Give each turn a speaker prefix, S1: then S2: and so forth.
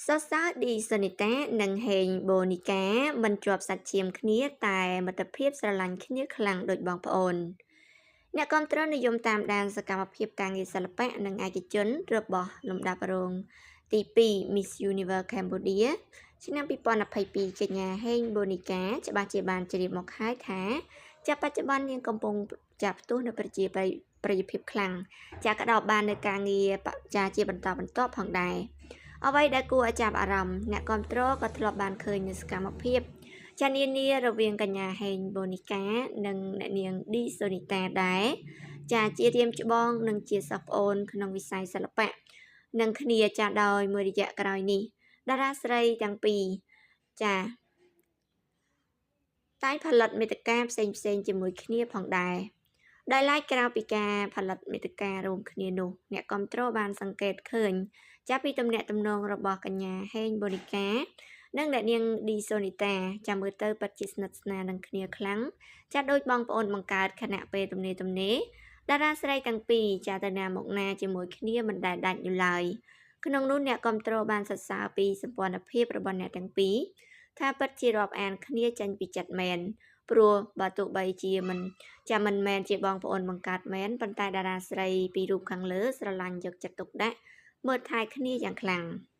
S1: សរសើរឌី សូនីតា និងហេង បូនីកា មិនជាប់សាច់ឈាមគ្នាតែមិត្តភាពស្រឡាញ់គ្នាខ្លាំងដូចបងប្អូន។ អ្នកគាំទ្រនិយមតាមដានសកម្មភាពការងារសិល្បៈនិងឯកជនរបស់លំដាប់រងទី2 Miss Universe Cambodia ឆ្នាំ2022កញ្ញាហេងបូនីកាច្បាស់ជាបានជ្រាបមកហើយថាចាប់បច្ចុប្បន្ននាងកំពុងចាប់ផ្ទុះនៅប្រជាប្រិយភាពខ្លាំងចាក្តោបបាននៅការងារចាជាបន្តបន្ទាប់ផងដែរ។ អ្វីដែលគួរឲ្យចាប់អារម្មណ៍អ្នកគាំទ្រក៏ធ្លាប់បានឃើញនៅសកម្មភាពចានានារវាងកញ្ញាហេងបូនីកានិងអ្នកនាងឌីសូនីតាដែរចាជារៀមច្បងនិងជាសិស្សប្អូនក្នុងវិស័យសិល្បៈនិងគ្នាចាដោយមួយរយៈក្រោយនេះតារាស្រីទាំងពីរចាតែងផលិតមាតិកាផ្សេងផ្សេងជាមួយគ្នាផងដែរ។ ដោយឡែកក្រៅពីការផលិតមាតិការួមគ្នានោះអ្នកគាំទ្របានសង្កេតឃើញចាប់ពីទំនាក់ទំនងរបស់កញ្ញាហេងបូនីកានិងអ្នកនាងឌីសូនីតាចាំមើលទៅពិតជាស្និទ្ធស្នាលនឹងគ្នាខ្លាំងចាដូចបងប្អូនបង្កើតខណៈពេលទំនេរទំនេរតារាស្រីទាំងពីរចាទៅណាមកណាជាមួយគ្នាមិនដែលដាច់នោះឡើយ។ ក្នុងនោះអ្នកគាំទ្របានសរសើរពីសម្ព័ន្ធភាពរបស់អ្នកទាំងពីរថាពិតជារាប់អានគ្នាចេញពីចិត្តមែនព្រោះបើទោះបីជាមិនចាមិនមែនជាបងប្អូនបង្កើតមែនប៉ុន្តែតារាស្រីពីររូបខាងលើស្រឡាញ់យកចិត្តទុកដាក់មើលថែគ្នាយ៉ាងខ្លាំង។